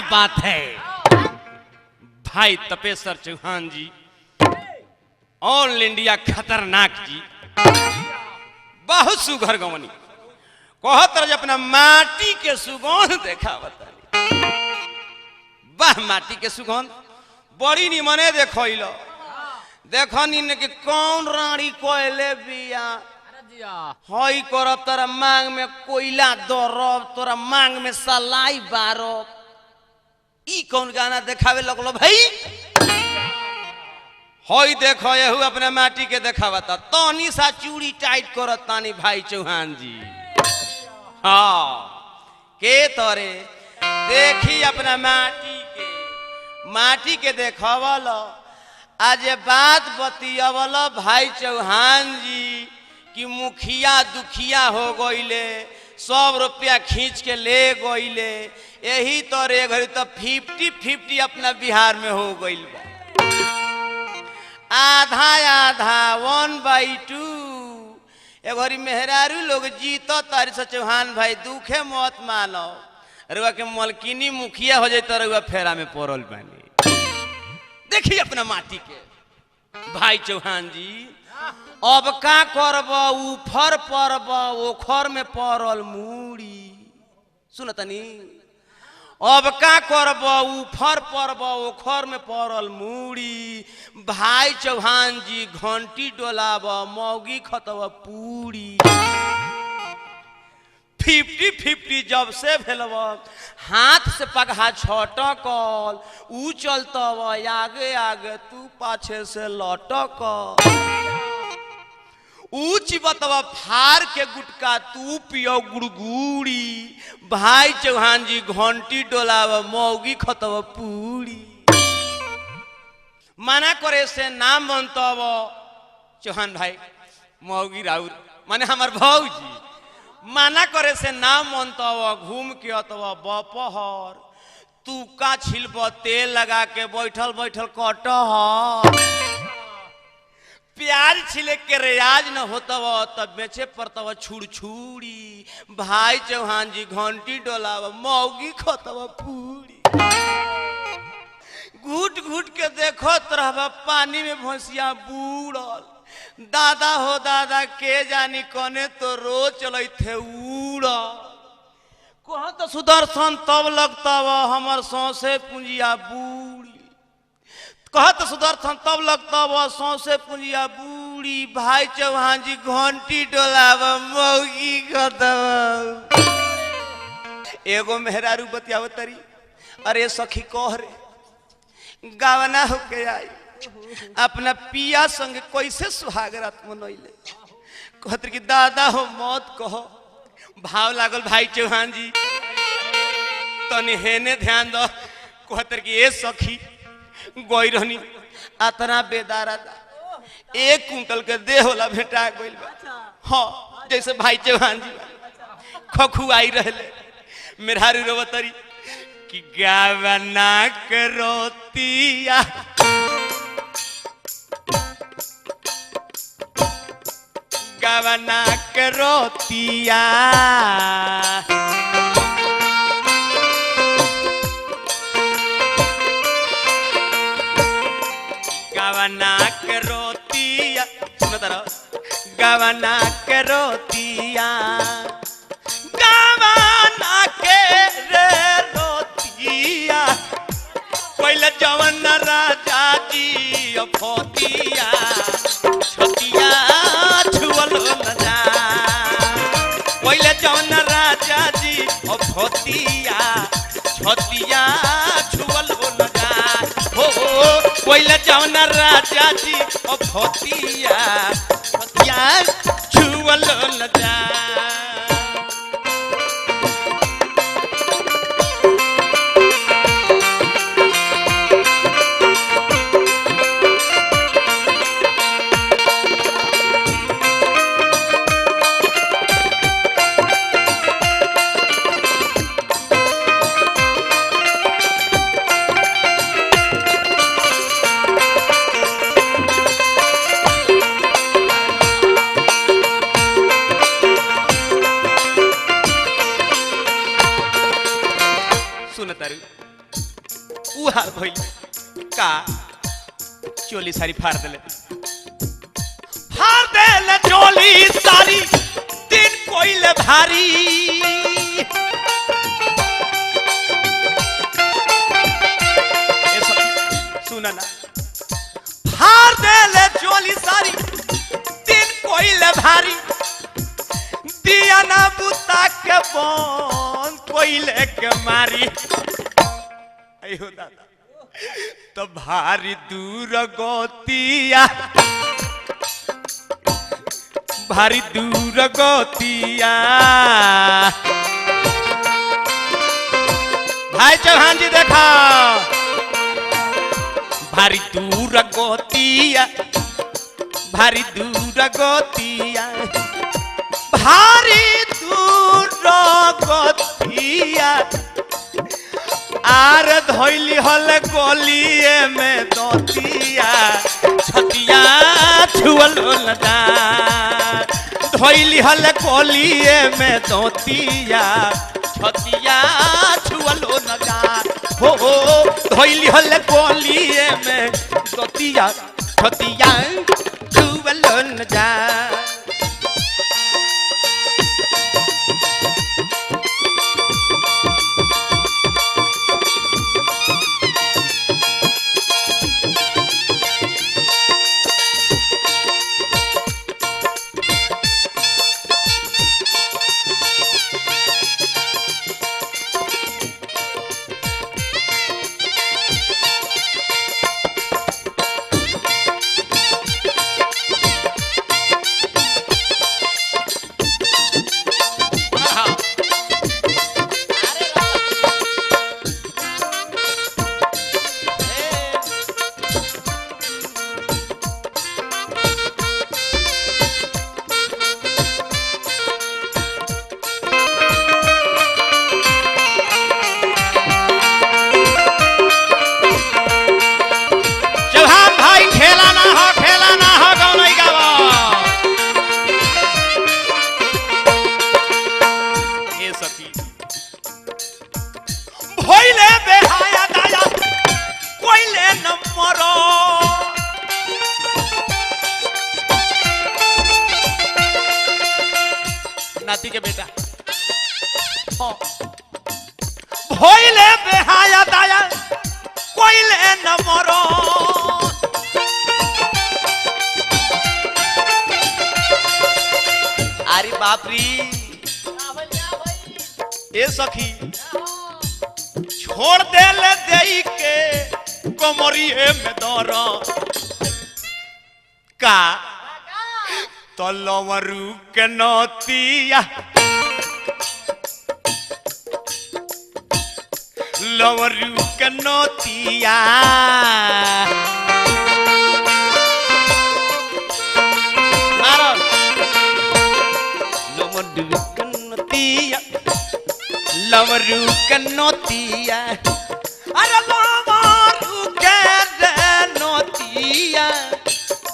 बात है। भाई तपेश्वर चौहान जी, ऑल इंडिया खतरनाक जी, बहुत सुघर गवनी कहत रहे अपना माटी के सुगंध देखा बतानी। वाह माटी के सुगंध बड़ी निमने देखल देखनी के कौन रानी कोयले बिया हई करब तोरा मांग में कोयला दरब, तोरा मांग में सलाई बारब। ई कौन गाना देखावे लगलो भाई? हई देखो यहू अपने माटी के देखावता तनी सा चूड़ी टाइट करत तानी भाई चौहान जी। हाँ के तोरे देखी अपना माटी के देखवल आज बात बतियवल भाई चौहान जी कि मुखिया दुखिया हो गईले, सब रुपया खींच के ले गईले। यही तोरे घड़ी तो 50-50 अपना बिहार में हो गईल बा, आधा आधा 1/2। एघरी मेहरारू लोग जीत तारी से चौहान भाई दुखे मत मानो, रुआ के मलकिनी मुखिया हो जाए तो रुआ फेरा में पड़ल बानी। देखिए अपना माटी के भाई चौहान जी, अब का करब? उफर परब ओखर में पड़ल मूड़ी। सुनतनी? अब का करब? उफर परब ओखर में पड़ल मूड़ी। भाई चौहान जी घंटी डोलाब मौगी खतब पूरी। 50-50 जब से भेलब हाथ से पगहा छटकल, ऊ चलतब आगे आगे तू पाछे से लटकल। ऊ चिबतब फार के गुटका तू पियो गुड़गुड़ी। भाई चौहान जी घंटी डोलाब मौगी खतब पूरी। मना करे से नाम बनतब चौहान भाई मौगी राउर माने हमार भौजी। मना करे से नाम मनतब घूम के अतब बपहर तू का छिलब तेल लगा के बैठल बैठल कटहर। प्याज छिले के रियाज न होतब तब बेचे पड़तब छुड़छुड़ी। भाई चौहान जी घंटी डोलाब मौगी खतब पूरी। घुट घुट के देखत रहब पानी में भैंसिया बूड़ल। दादा हो दादा के जानी कने तो रोज चल थे उड़। कह तो सुदर्शन तब लगता हमर सौसे पूंजिया बूढ़ी। कह तो सुदर्शन तब लगता सौसे पूंजिया बूढ़ी। भाई चौहान जी घंटी डोलाब मौगी खतब। एगो मेहरारू बतियाव तरी, अरे सखी कह रे गावना होके आई अपना पिया संग कैसे सुहाग रात मनैले। कहत कि दादा हो मत कहो। भाव लागल भाई चौहान जी तनी हेने ध्यान दो। कहत कि ए सखी गई रहनी अतना बेदारा 1 कुंटल के देह होला भेटा गइल बा। हाँ जैसे भाई चौहान जी खखुआई रहले। मेहरारू रोवतरी कि गावना करोतिया गवना करोतिया गवना करोतिया। सुनो तारा गवना करोतिया गवना के रे रोतिया पहले जवन राजा जी फोतिया छतिया छुअल न जा। पहले जवन राजा जी फोतिया छतिया छुअल न जा। हो पहले जवन राजा जी फोतिया छतिया छुअल न जा। उ हाल भइल का चोली सारी फाड़ देले, फाड़ देले चोली सारी तीन कोइले भारी। ए सब सुना ना, फाड़ देले चोली सारी तीन कोइले भारी, दिया ना बुता के बन कोइले के मारी। अयो दादा तो भारी दूर गतिया, भारी दूर गतिया। भाई चौहान जी देखा, भारी दूर गतिया, भारी दूर गतिया, भारी दूर गतिया। आर धोइली हल गलिए में दतिया, छतिया छुअल जा। धोइली हल गलिए में दतिया, छतिया छुअल जा। हो हो धोइली हल गलिए में दतिया, छतिया छुअल जा। चौहान भाई खेला ना हो, खेला ना हो, गाँव नहीं गावा। ए सखी भइले बेहाया दाया कोइले न मरो, नाती के बेटा। हाँ। भइले बेहाया दाया कोइले न मरो, अरे बाप री। ए सखी छोड़ देले देई के कमरिए में दर का तलवरू के नतिया, लवरू के नतिया। मारो लवरू के नतिया, लवरू के नतिया, अरे लवरू के नतिया।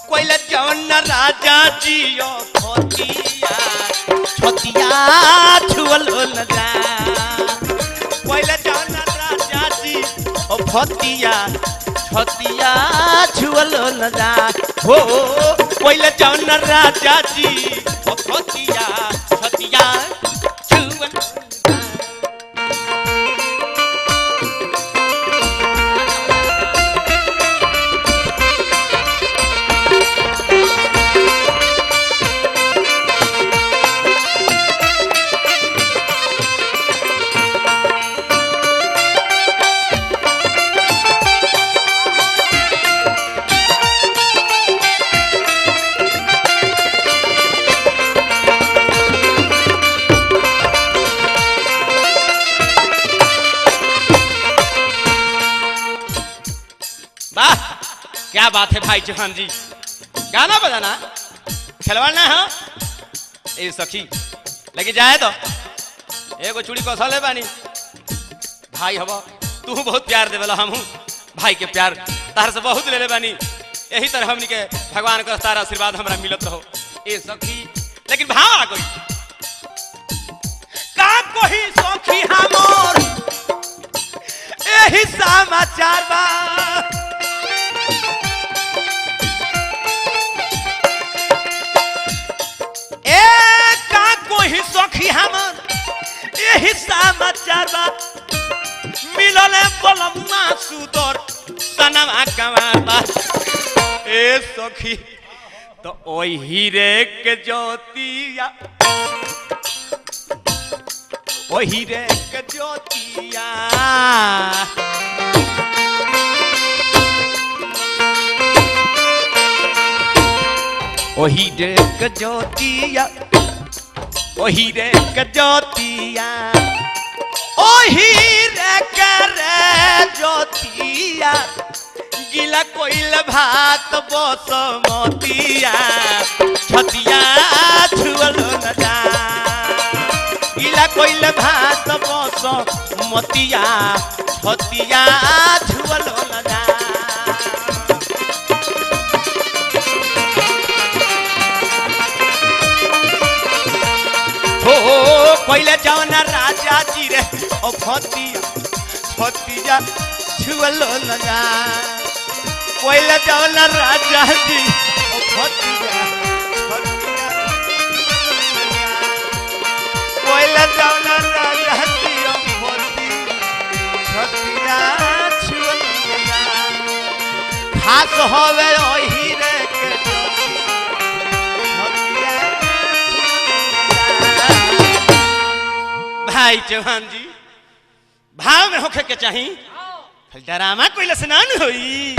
कोइला जौन राजा जियो फतिया, छतिया छुअल न जा। कोइला जौन राजा जी ओ फतिया, छतिया छुअल न जा। हो कोइला जौन राजा जी ओ फतिया, छतिया छुअल न जा। वाह क्या बात है भाई चौहान जी, गाना बजाना खिलवाड़ ना है। ए सखी लेके जाए तो एगो चूड़ी कौशल है बानी भाई हवा, तू बहुत प्यार देवेला, हम भाई के प्यार तार से बहुत ले ले बानी। यही तरह हमनी के भगवान का तारा आशीर्वाद हमरा मिलत रहो। ए सखी लेकिन भाव आ गई का कोई सखी हमर यही समाचार बा। ए का कोही सखी हमर यही समाचार बा, मिलल बलमुआ सुदर सनवा कमार बा। ए सखी तो ओई हीरे के ज्योतिया, ओ हीरे के ज्योतिया, ओ हीरे के ज्योतिया, ओ हीरे के ज्योतिया, ओ हीरे के रे ज्योतिया, गिला कोइल भात बसमतिया, छतिया छुअल न जा। गिला कोइल भात बसमतिया, छतिया छुअल न जा। हो पहले जाओ ना राजा जी रे, ओ फतिया फतिया छुअल न जा। पहले जाओ ना राजा जी, ओ फतिया फतिया, पहले जाओ ना राजा जी, ओ फतिया फतिया छुअल न जा। खास होवे ओही रे के ज्योति, फतिया छुअल न जा। भाई चौहान जी, भाव में होखे के चाही, डरामा कोई लसनान होई।